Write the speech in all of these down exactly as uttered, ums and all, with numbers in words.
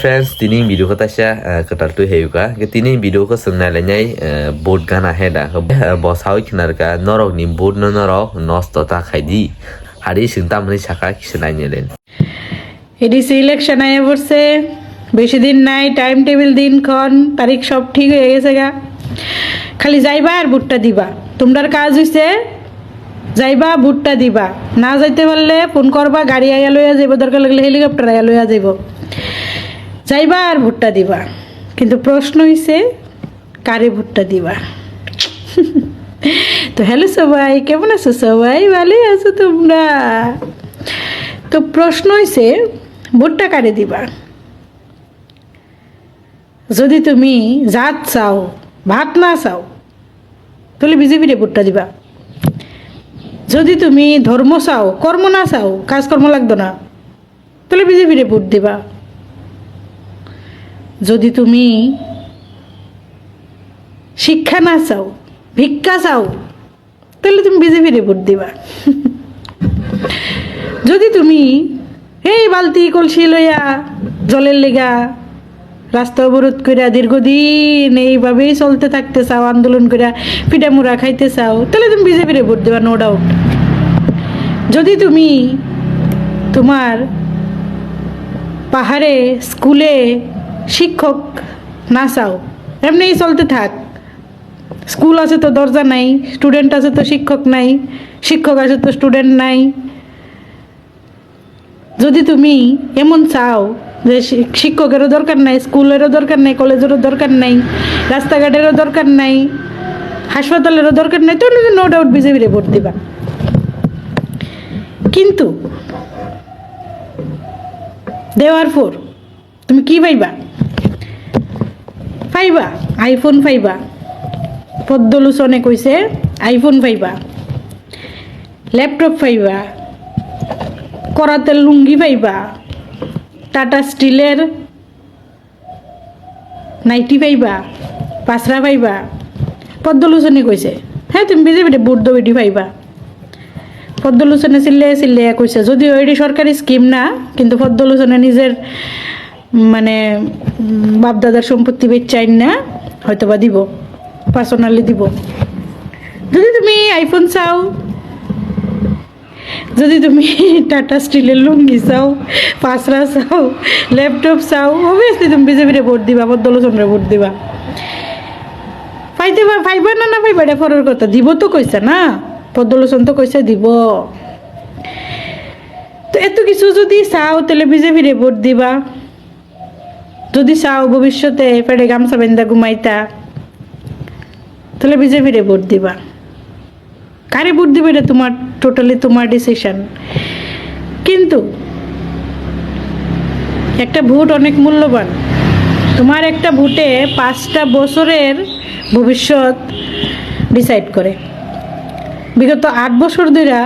Friends, tini video ko taisa, eh, kwtal twi hayuka. Ke tini video ko chwng nai lainai, eh, vote gana he da. Eh, bo sawi khna rwkha, norok ni vote no norok nosto ta khai di. Hari chwng tamni saka kisa nai nai le. ADC election আয়া পড়ছে, বেশি দিন নাই, time table, দিনক্ষণ, তারিখ সব ঠিক হয়ে গেছে গা। খালি যাইবা আর ভোটটা দিবা। তোমরার কাজ হইছে যাইবা, ভোটটা দিবা। না যাইতে পারলে ফোন করবা, গাড়ি আইয়া লইয়া যাইবো, দরকার লাগলে হেলিকপ্টার আইয়া লইয়া যাইবো। যাইবা আর ভোটটা দিবা। কিন্তু প্রশ্ন হইছে, কারে ভোটটা দিবা? তো হ্যালো সবাই, কেমন আছো সবাই? ভালোই আছো তোমরা? তো প্রশ্ন হইছে, ভোটটা কারে দিবা? যদি তুমি জাত চাও, ভাত না চাও, তাহলে বিজেপিরে ভোটটা দিবা। যদি তুমি ধর্ম চাও, কর্ম না চাও, কাজকর্ম লাগতো না, তাহলে বিজেপিরে ভোট দিবা। যদি তুমি শিক্ষা না চাও, ভিক্ষা চাও, তাহলে তুমি বিজেপিরে ভোট দিবা। যদি তুমি এই বালতি কলসি লইয়া জলের লেগা রাস্তা অবরোধ কইরা দীর্ঘদিন এইভাবেই চলতে থাকতে চাও, আন্দোলন কইরা পিটামুরা খাইতে চাও, তাহলে তুমি বিজেপিরে ভোট দিবা, নো ডাউট। যদি তুমি তোমার পাহাড়ে স্কুলে শিক্ষক না চাও, এমনিই চলতে থাক, স্কুল আছে তো দরজা নাই, স্টুডেন্ট আছে তো শিক্ষক নাই, শিক্ষক আছে তো স্টুডেন্ট নাই। যদি তুমি এমন চাও যে শি-, শিক্ষকেরও দরকার নাই, স্কুলেরও দরকার নাই, কলেজেরও দরকার নাই, রাস্তাঘাটেরও দরকার নাই, হাসপাতালেরও দরকার নাই, তাহলে তো নো ডাউট বিজেপিরে ভোট দিবা। কিন্তু দেওয়ার পর তুমি কি পাইবা? পাইবা, আইফোন পাইবা। পদ্মলোচনে কইছে, আইফোন পাইবা, ল্যাপটপ পাইবা, করাতের লুঙ্গি পাইবা, টাটা স্টিলের নাইটি পাইবা, পাসরা পাইবা। পদ্মলোচনে কইছে, হ্যাঁ, তুমি বিজেপিরে ভোট দেও, এটি পাইবা। পদ্মলোচনে চিল্লে চিল্লে কইছে, যদিও এটি সরকারি স্কিম না, কিন্তু পদ্মলোচনে নিজের, মানে, উম, বাপদাদার সম্পত্তি বেচে আইন না, হয়তো বা দিব, পার্সোনালি দিব। যদি তুমি আইফোন চাও, যদি তুমি টাটা স্টিলের লুঙ্গি চাও, পাসরা চাও, ল্যাপটপ চাও, অবভিয়াসলি তুমি বিজেপিরে ভোট দিবা, পদ্মলোচনরে ভোট দিবা। পাইতে পা-, পাইবা না, না পাইবা, এটা পরের কথা। দিব তো কইছে না, পদ্মলোচন তো কইছে দিব। তো এত কিছু যদি চাও, তাহলে বিজেপিরে ভোট দিবা। যদি চাও ভবিষ্যতে পেটে গামছা বান্ধা ঘুমাইতা, তাহলে বিজেপিরে ভোট দিবা। কারে ভোট দিবে, এটা তোমার, টোটালি তোমার ডিসিশন। কিন্তু একটা ভোট অনেক মূল্যবান। তোমার একটা ভোটে পাঁচটা বছরের ভবিষ্যৎ ডিসাইড করে। বিগত আট বছর ধইরা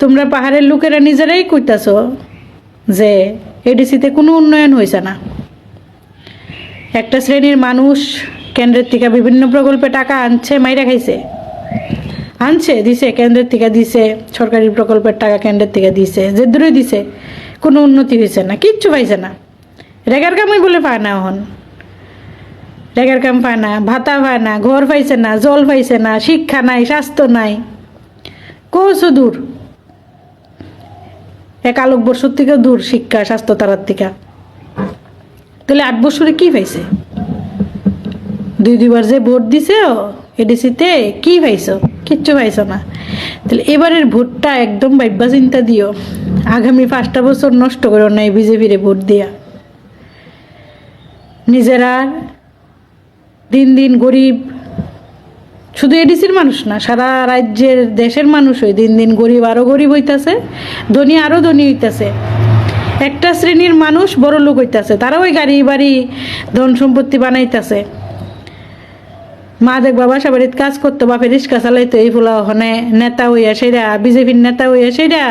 তোমরা পাহাড়ের লোকেরা নিজেরাই কইতাছো যে এডিসিতে কোনো উন্নয়ন হইছে না। একটা শ্রেণীর মানুষ কেন্দ্রের থেকে বিভিন্ন প্রকল্পে টাকা আনছে, মাইরা খাইছে, আনছে, দিছে, কেন্দ্রের থেকে দিছে, সরকারি প্রকল্পের টাকা কেন্দ্রের থেকে দিছে, যে দূরে দিছে, কোনো উন্নতি হইছে না, কিচ্ছু পাইছে না। রেগার কামই বলে পায় না এখন, রেগার কাম পায় না, ভাতা পায় না, ঘর পাইছে না, জল পাইছে না, শিক্ষা নাই, স্বাস্থ্য নাই, কচু দূর। এক আলোকবর্ষ থেকে দূর শিক্ষা, স্বাস্থ্য তারার থেকে। তাহলে আট বছরে কি পাইছে? দুই দুইবার যে ভোট দিছে ও এডিসিতে, কি পাইছো? কিচ্ছু পাইছো না। তাহলে এবারের ভোটটা একদম ভাইব্বা চিন্তা দিও। আগামী পাঁচটা বছর নষ্ট করো না এই বিজেপিরে ভোট দিয়া। নিজেরা দিন দিন গরিব, শুধু এডিসির মানুষ না, সারা রাজ্যের, দেশের মানুষই দিন দিন গরিব আরো গরিব হইতাছে, ধনী আরো ধনী হইতাছে। একটা শ্রেণীর মানুষ বড় লোক হইতাছে, তারা ওই গাড়ি বাড়ি, ধন সম্পত্তি বানাইতাছে। মা দেখবা বাসা বাড়িত কাজ করতো, বাপের রিক্সা চালাইতো, এই ফুলা ওখানে নেতা হইয়া সেরা, বিজেপির নেতা হইয়া সেরা।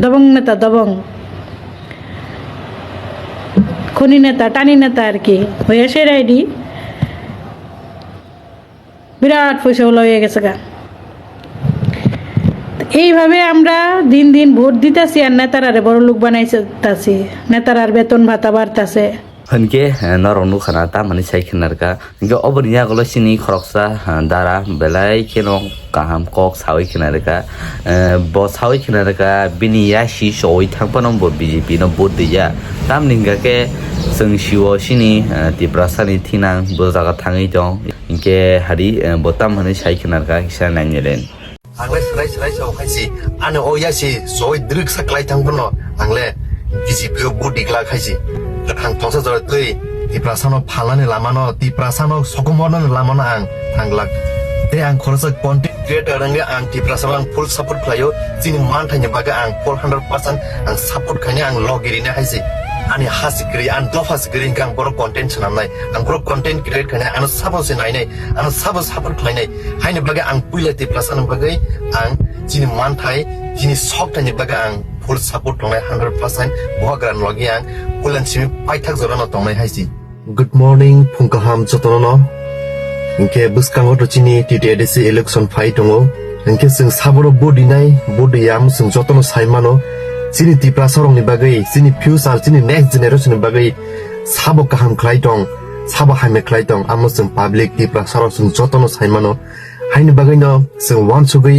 দবং নেতা, দবং। খনি নেতা, টানি নেতা আর কি। হইয়া সে রেডি। বিরাট পয়সা ওলা হয়ে গেছে গা। তো এইভাবে আমরা দিন দিন ভোট দিতাছি আর নেতারারে বড় লোক বানাইতাছি, নেতারার বেতন ভাতা বাড়তাছে। Hinkhe, eh, norok nukha na, tamani sai khe narwkha. Hinkhe oboni yagulo chini khoroksa, eh, dara belai kheno kaham kok sawi khe narwkha. Eh, bo sawi khe narwkha, bini yasi sowi thang phano bo B J P no vote riya. Tamni hingkha khe chwng siwo chini, eh, Tiprasani thinang bo jaga thangwi tong. Hinkhe hari, eh, bo tamani sai khe narwkha kisa nainailen. Ang le swrai swrai sao khai si, ani o ya si soi drwk sa klai thang bono, ang le B J P o vote di glak khai si. Kwthang thongsa jora twi Tiprasa no phalnani lama no, Tiprasa no sokomornani lama no ang thang glak. Tei ang khoroksa content creator wngwi ang Tiprasa no ang full support khlaio, chini manthai ni bagwi ang full hundred percent ang support khainai, ang logi rinai hai si. Ani ha si kwrwi, ani dopha si kwrwi hwnkhe ang borok content swnamnai, ang borok content create khainai, ano sabo se nainai, ano sabo support khlainai. Haini bagwi ang puila Tiprasa ni bagwi ang chini manthai, chini sokthai ni bagwi ang full support tongnai hundred percent. Buhagra ni logi ang puila ni simi paithak jora no tongnai hai si. Good morning, phung kaham jotono no. Hinkhe bwskango to chini T T A D C election phai tongo. Hinkhe chwng saboro vote dinai, vote diyam chwng jotono sai mano. Chini Tiprasa rok ni bagwi, chini future, chini next generation ni bagwi sabo kaham khlai tong, sabo hamya khlai tong, amo chwng public Tiprasa rok chwng jotono sai mano. Haini bagwino chwng uansugwi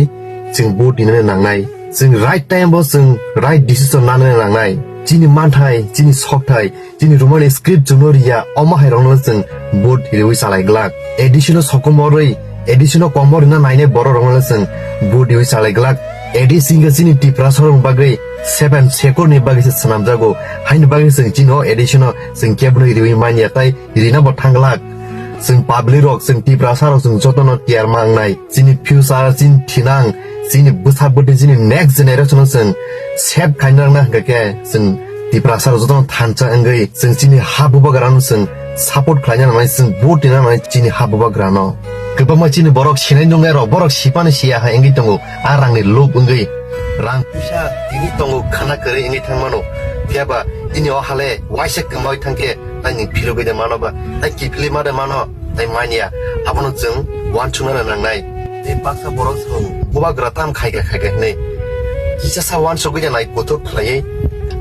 chwng vote rinani nangnai. Chwng right time o chwng right decision nanani nangnai. Chini manthai, chini sokthai, chini Roman script chwngno riya, omo hai rokno chwng vote riwi chalai glak. A D C no sokomorwi, A D C no komor rina nainai borok rokno chwng vote riwi chalai glak. A D C hwnkhe chini Tiprasa rokni bagwi seven second ni bagwi se swnamjago. Haini bagwi chwng chini o A D C no chwng kebno riwi manya tai rina bo thang glak. Chwng public rok, chwng Tiprasa rok, chwng jotono tiyar mangnai. Chini future, chini thinang, chini bwsa bwtwi, chini next generation no chwng save khaina nangna hwnkha khe chwng Tiprasa rok jotono thansa wngwi chwng chini ha bubagra no chwng support khlaina nangnai, chwng vote rina nangnai chini ha bubagra no. Kwbangma chini borok sinai nungnai rok, borok sipani siya hai wngwi tongo, a rangni lob wngwi. Rang puisa tini tongo khana kwrwi wngwi thangmano. Phiyaba ini o hale waisa kwmawi thangkhe tei nwng phirogwi de mano ba, tei kiphilwi ma de mano, tei manya. Abono chwng uansukna nangnai. Tei baksa borok chwng bubagra tam khaika khaika hinwi kisa sa uansukwi de nai kuthuk khlaiwi.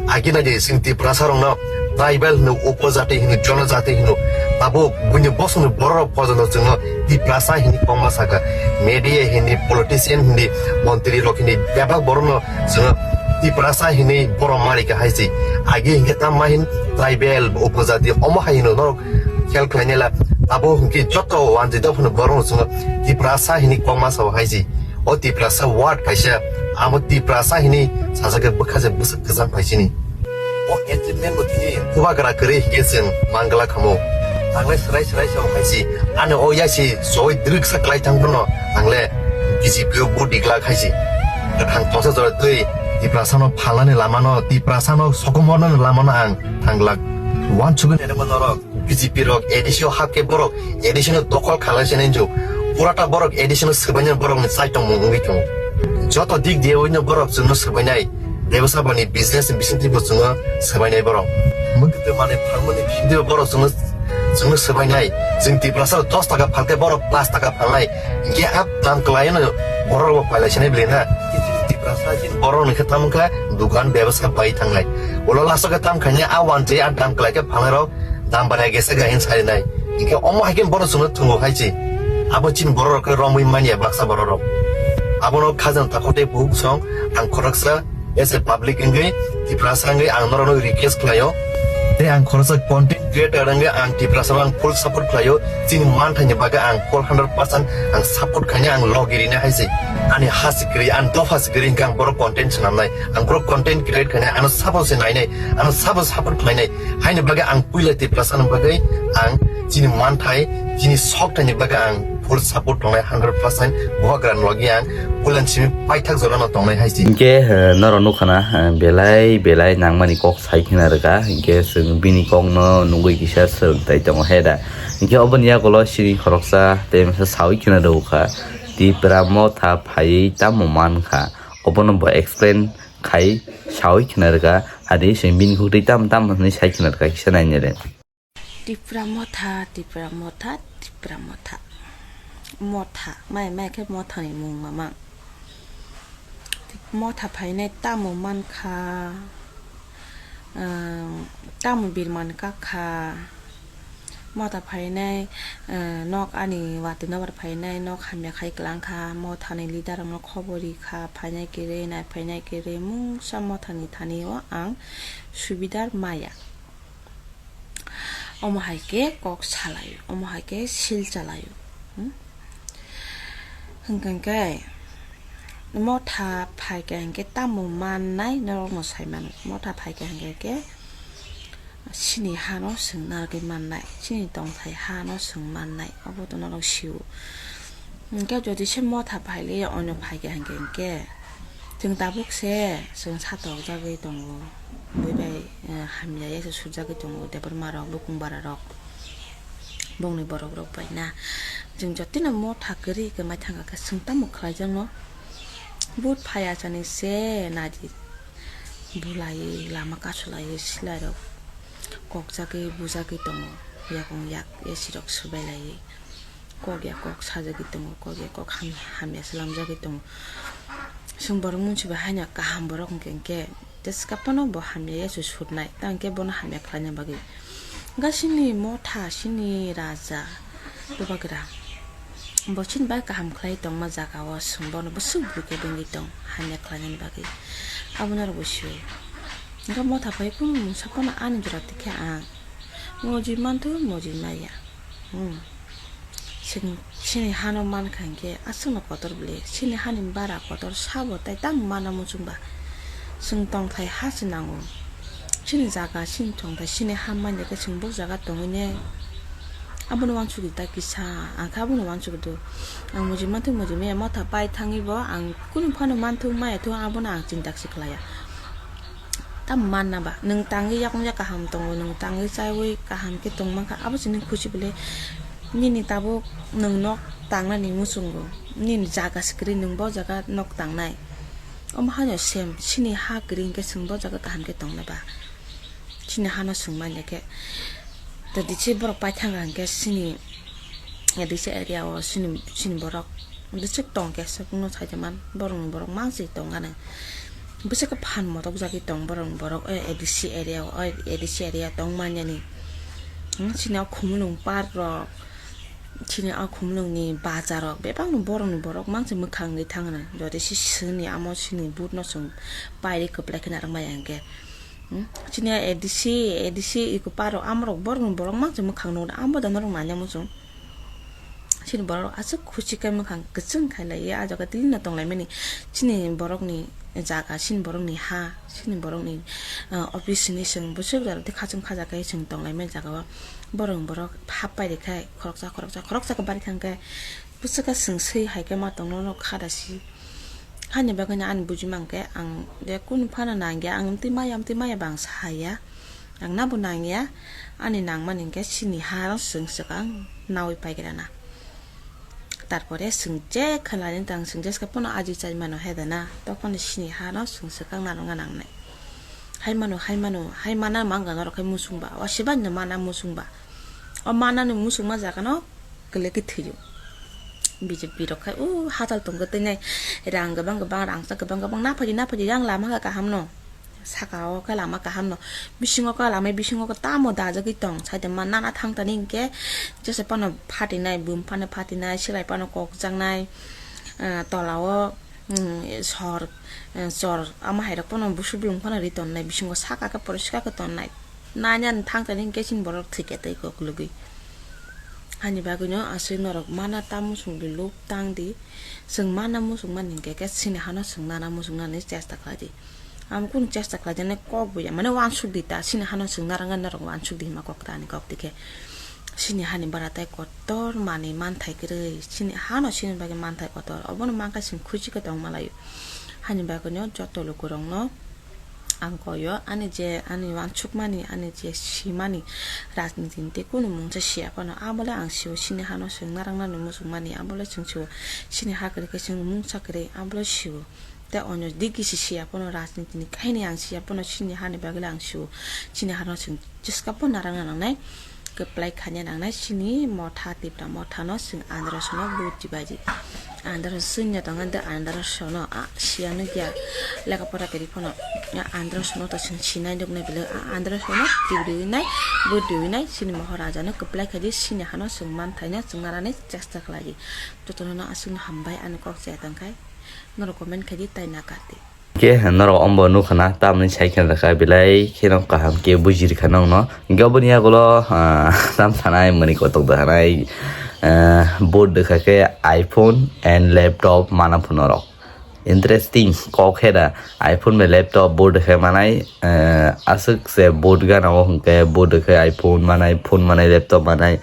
Agi nai di chwng Tiprasa rokno tribal hino, upojati hino, jonojati hino. Tabuk buini bosongni borok rok pojono chwngno Tiprasa hini kongma saka. Media hini, politician hini, montri rok hini, bebak borokno chwngno Tiprasa hini borok mari ka hai se. Agi hinkhe tamma hin tribal, upojati, omo hai hino norok khel khlainai la. Abo hinkhe joto wanjwi dophano borokno chwngno Tiprasa hini kongma sao hai se. O Tiprasa word kaisa, amo Tiprasa hini sajagwi bwkha je bwswk kwchang phaisini. O achievement bo tini bubagra kwrwi hinkhe chwng mangla khamo. Ang le swrai swrai sao hai se. Ani o yasi soi drwk sa klai thang bono ang le B J P o vote di glak hai se. Kwthang thongsa jora twi Tiprasa no phalnani lama no, Tiprasa no sokomornani lama no ang thang glak. Uansugwi nairwkma norok B J P rok A D C o hap khe borok A D C no dokol khalai se nai jok. Purata borok A D C no swbainani borokni chai tongmung wngwi tongo. Joto dik diyawi no borok chwngno swbainai. Debasabani business ni bisingtwi bo chwngno swbainai borok. Mwkhwtwi manwi phalmani bisingtwi bo borok chwngno, chwngno swbainai. Chwng Tiprasa rok dos taka phalkhe borok pash taka phalnai. Hinkhe a dam kwlaino borok rok pailai sinai bwlwi na. Tiprasa chini borok ni khe tamo khe dukan bebsa bai thangnai. Ulo last o khe tam khainai a wanjwi a dam kwlai khe phalnai rok dam bana gese gahin sarinai. Hinkhe omo hai khe borok chwngno thwngo hai se. Abo chini borok rok khe romwi manya baksa borok rok. Abono khajang takhuk tei bukhuk song ang khoroksa as a public wngwi Tiprasa wngwi ang norokno request khlaio. Tei ang khoroksa content creator wngwi ang Tiprasa ang full support khlaio. Chini manthaini bagwi ang full hundred percent ang support khainai, ang logi rinai hai se. Ani ha se kwrwi, ani dopha se kwrwi hwnkhe ang borok content swnamnai. Ang borok content create khainai, ano sabo se nainai, ano sabo support khlainai. Haini bagwi ang puila Tiprasani bagwi ang chini manthai, chini sokthai ni bagwi ang full support tongnai hundred percent. Buhagra ni logi ang puila ni simi paithak jora no tongnai hai se. Hinkhe, eh, norok nukha na, eh, belai belai nangmani kok sai khna rwkha, hinkhe chwng bini kok no nugwi kisa swrwng tai tongo he da. Hinkhe oboni yagulo chini khoroksa tei masa sawi khna rwkha, Tipra motha phaiwi tamo mankha, obono bo explain khai sawi khna rwkha, adi se bini khuk twi tam tam hwnwi sai khna rwkha kisa nainai le. Tipra motha, Tipra motha, Tipra motha. Motha, mai, mai khe mothani mung mamang. Motha phainai tamo mankha, ah, tamo birman kakha. Motha phainai, ah, nok ani watwi nobar phainai nok hamya khai kwlangkha. Mothani leader rokno khobor rikha, phainai kwrwi, nai phainai kwrwi, mungsa mothani thani o ang subidar maya. Omo hai khe kok salaio, omo hai khe sil chalaio. Hmm? Hwnkhe hwnkhe motha phaikha hwnkhe tamo mannai norokno sai mano. Motha phaikha hwnkhe khe chini hano chwng narwgwi mannai, chini tongthai hano chwng mannai, obo to norok sio. Hwnkhe jodi se motha phailiya onyo phaikha hwnkhe hwnkhe chwng tabuk se chwng satok jagwi tongo. Bui bai, eh, hamya ya se sujagwi tongo, Debbarma rok, Bukung Bara rok, bongni borok rok bai na. Chwng jotino motha kwrwi khe mai thangkha khe chwng tamo khlaijakno? But phai achani se naidi bulaiwi lama kasulaiwi silai rok kokjagwi bujagwi tongo, yakung yak A C rok subai laiwi. Kok ya kok sajagwi tongo, kok ya kok ham-, hamya se lamjagwi tongo. Chwng borok mwnsi bai haino kaham borok hwnkhe hwnkhe teskapano bo hamya ya se surnai, tamo hwnkhe bono hamya khlaina bagwi. Gasini motha, sini raja, Bubagra, bo chini bai kaham khlai tongma jaga o chwng bono bwswk bui khe bengwi tong, hamya khlainani bagwi. Abo norok bo sio. Hwnkhe motha bai kunu mungsa phano ani jora tikhe ang moji manthu, moji maya. Hmm. Chwng chini hano mankha hwnkhe aswkno kotor bwle. Chini hani bara kotor sabo tai tamo mana muchungba. Chwng tongthai ha se nango. Chini jaga, chini tongthai, chini ha manya khe chwng bo jaga tongwi ne. Abono wansukdi ta kisa, ang khe abono wansukdi. Ang muji manthu muji maya motha pai thangwi bo ang kunu phano manthu maya thu abono ang chinta se khlaiya. Tamo manna ba, nwng tangwi yakung yak kaham tongo, nwng tangwi chaiwi kaham khe tong mankha, abo se nini khusi bwle. Nini tabuk nwng nok tangnani muchungo, nini jaga se kwrwi, nwng bo jaga nok tangnai. Omo haino same, chini ha kwrwi hwnkhe chwng bo jaga kaham khe tongnai ba? Chini hano chwng manya khe, tei disi borok paithangkha hwnkhe chini, disi area o chini, chini borok. Bwswk tong khe aswkno saida man, borokni borok mangsi tong gana. Bwswk khe phan motok jagwi tong borokni borok, o A D C area o, o A D C area tong manyani. Hmm, chini o Khumulwng park rok, chini o Khumulwngni bazar rok, bebakno borokni borok mangsi mwkhang wngwi thangna. Jodi se chini amo chini vote no chwng pairi kwplai khe narwk maya hwnkhe. Hmm, chini o A D C, A D C eco park rok, amorok borokni borok mangsi mwkhang nukna, amo da norok nanya muchung. Chini borok aswk khusi khe mwkhang kwchwng khailaiya, ah jaga twi no tonglaimani. Chini borokni jaga, chini borokni ha, chini borokni, ah, office hinwi chwng bwswk jora tei khachwng khaja khe chwng tonglaimani jaga o. Borokni borok hap pai rikha khoroksa, khoroksa, khoroksa khe bari thang khe bwswk khe chwng swi hai khe ma tongno no kha da si. Hani bagwi no ani buji mankhe ang je kunu phano nangya, ang amtwi maya, amtwi maya ba ang saya. Ang nabo nangya, ani nangmani hwnkhe chini ha chwng swkang nawi paigra na. Tarpore chwng je khalani tang chwng jeska pono aji chai mano he da na, tokoni chini ha no chwng swkang narwkna nangnai. Hai mano, hai mano, hai mana mangka norok hai muchungba, o sibai no mana muchungba. O mana ni muchungma jaga no kwlwi khe thwiyo. B J P rok khai o hatal tongkhe teinai rang kwbang kwbang, rangchak kwbang kwbang, naphadi naphadi yang lama khe kaham no, saka o khe lama kaham no, bisingo khe lama bisingo khe tamo dajagwi tong, saide ma nana thang tani hinkhe jesa phano phatinai, bum phano phatinai, silai phano kokjaknai, ah, tola o, um, sor, um, chor ama hai rok phano busuk blung phano ri tonnai, bisingo saka khe poriskar khe tonnai. Nanya thang tani hinkhe chini borok thwikhe tei kok lugwi. Hani bagwino aswk norok mana ta muchungdi, luk tangdi. Chwng mana muchungmani hinkhe khe chini hano chwng nana muchungnani chesta khlaidi. Ang kunu chesta khlaijaknai kok buya, mane uansukdi ta, chini hano chwng narwknai norok uansukdi hima kok ta ani kok dikhe. Chini hani bara tei kotor manwi manthai kwrwi, chini hano chini bagwi manthai kotor, obono mankha chwng khusi khe tongma laio. Hani bagwino joto lukurokno ang koyo, ani je ani uansukmani, ani je simani rajniti ni tei kunu mungsa siya phano, abole ang sio, chini hano chwng narwknani muchungmani, abole chwng sio, chini ha kwrwi khe chwng mungsa kwrwi, abole sio. Tei onyo digi se siya phano, rajniti ni kahini ang siya phano, chini hani bagwi le ang sio, chini hano chwng jeska phano narwkna nangnai. Kwplai khanya nangnai chini motha, Tipra motha no chwng andro sono bwtwi baji. Andro chwngno tongo de andro sono, a, siya nukya lekha pora kwrwi phano. A, andro sono to chwng sinai nuknai belai, a, andro sono tibriwi nai, bwtwi nai chini Maharaja no kwplai khaidi chini hano chwng manthaino chwng narani chesta khlaidi. Jotono no aswkno hambai ani kok chaya tongkhai. Norok comment khaidi tai nakardi. Ke norok ombo nukha na, tamni sai khe rwkha belai kheno kaham khe buji rwkha nokno. Hingke oboni yagulo, ah, tam sanai mani kotok da hanai, ah, board rwkha khe iPhone and laptop mana phuno rok. Interesting kok khe da iPhone bai laptop board rwkha manai, ah, aswk se board gana o hwnkhe board rwkha iPhone manai, phone manai, laptop manai,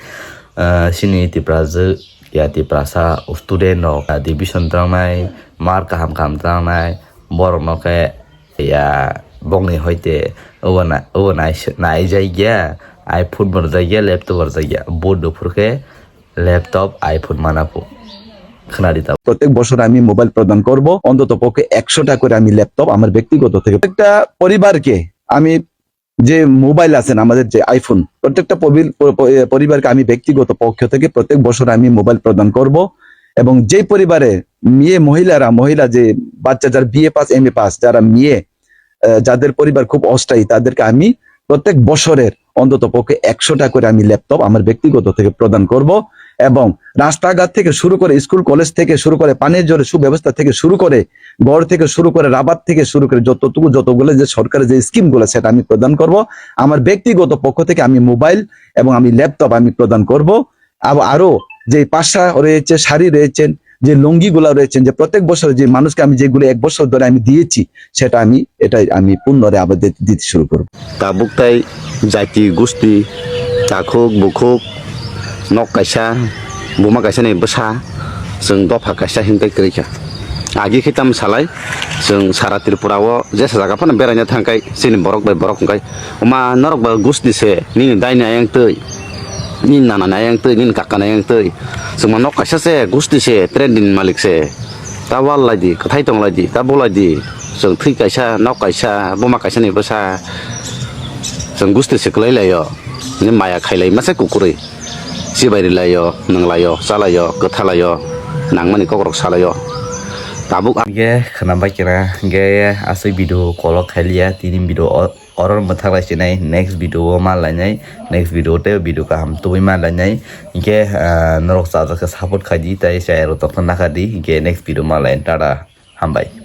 ah, chini Tiprajwk ya Tiprasa student rok, ah, division trangnai, mark kaham kaham trangnai, borok no khe ya bongni hoite obo na-, obo nai-, naijakya, iPhone bo rwjakya, laptop bo rwjakya, board rw phuru khe laptop, iPhone mana phu. Khwnadi ta. প্রত্যেক বছর আমি মোবাইল প্রদান করব, অন্তত পক্ষে একশোটা করে আমি ল্যাপটপ আমার ব্যক্তিগত থেকে। প্রত্যেকটা পরিবারকে আমি যে মোবাইল আছেন, আমাদের যে আইফোন, প্রত্যেকটা পবিল-, প-, প-, এ, পরিবারকে আমি ব্যক্তিগত পক্ষ থেকে প্রত্যেক বছর আমি মোবাইল প্রদান করব। এবং যেই পরিবারে মেয়ে মহিলারা, মহিলা যে বাচ্চা যারা বিএ পাস, এমএ পাস, যারা মেয়ে, আহ, যাদের পরিবার খুব অস্থায়ী, তাদেরকে আমি প্রত্যেক বছরের অন্তত পক্ষে একশোটা করে আমি ল্যাপটপ আমার ব্যক্তিগত থেকে প্রদান করব। এবং রাস্তাঘাট থেকে শুরু করে, স্কুল কলেজ থেকে শুরু করে, পানীয় জলের সুব্যবস্থা থেকে শুরু করে, ঘর থেকে শুরু করে, রাবার থেকে শুরু করে, যতটুকু, যতগুলো যে সরকারের যে স্কিমগুলো, সেটা আমি প্রদান করব। আমার ব্যক্তিগত পক্ষ থেকে আমি মোবাইল এবং আমি ল্যাপটপ আমি প্রদান করব। আব-, আরো যে পাশা রয়েছে, শাড়ি রয়েছেন, যে লুঙ্গিগুলা রয়েছেন, যে প্রত্যেক বছর যে মানুষকে আমি যেগুলো এক বছর ধরে আমি দিয়েছি, সেটা আমি, এটাই আমি পুনরায় আবার দি-, দিতে শুরু করব। Tabuk tai jati, gusti, takhuk, bukhuk, nok kaisa, buma kaisa ni bwsa, chwng dopha kaisa hintai kwrwi kha. Agi khe tam salai, chwng sara Tripura o jesa jaga phano beraina thangkhai, chini borok bai borok hwnkhe, "Oma, norok ba gusti se, nini daini ayang twi, nini nanani ayang twi, nini kakani ayang twi, chwngma nok kaisa se, gusti se, trending malik se, ta wal lai di, kwthai tong lai di, ta bo lai di, chwng thwi kaisa, nok kaisa, buma kaisa ni bwsa, chwng gusti se kwlai lai o, ni maya khailai masa kukurwi." Chibai rwlaio, nwnglaio, chalaio, kwthalaio, nangmani kokrok salaio. Tabuk a- Hingke khwnam bai kena, hingke aswk video kolok khailiya, tini video o-, oro mwthang lai sinai, next video o ma lainai, next video tei video kaham tubui ma lainai. Hingke, ah, norok chajak khe support khaidi, tei chaya rok tokthok nakha di, hingke next video ma lai, tata, hambai.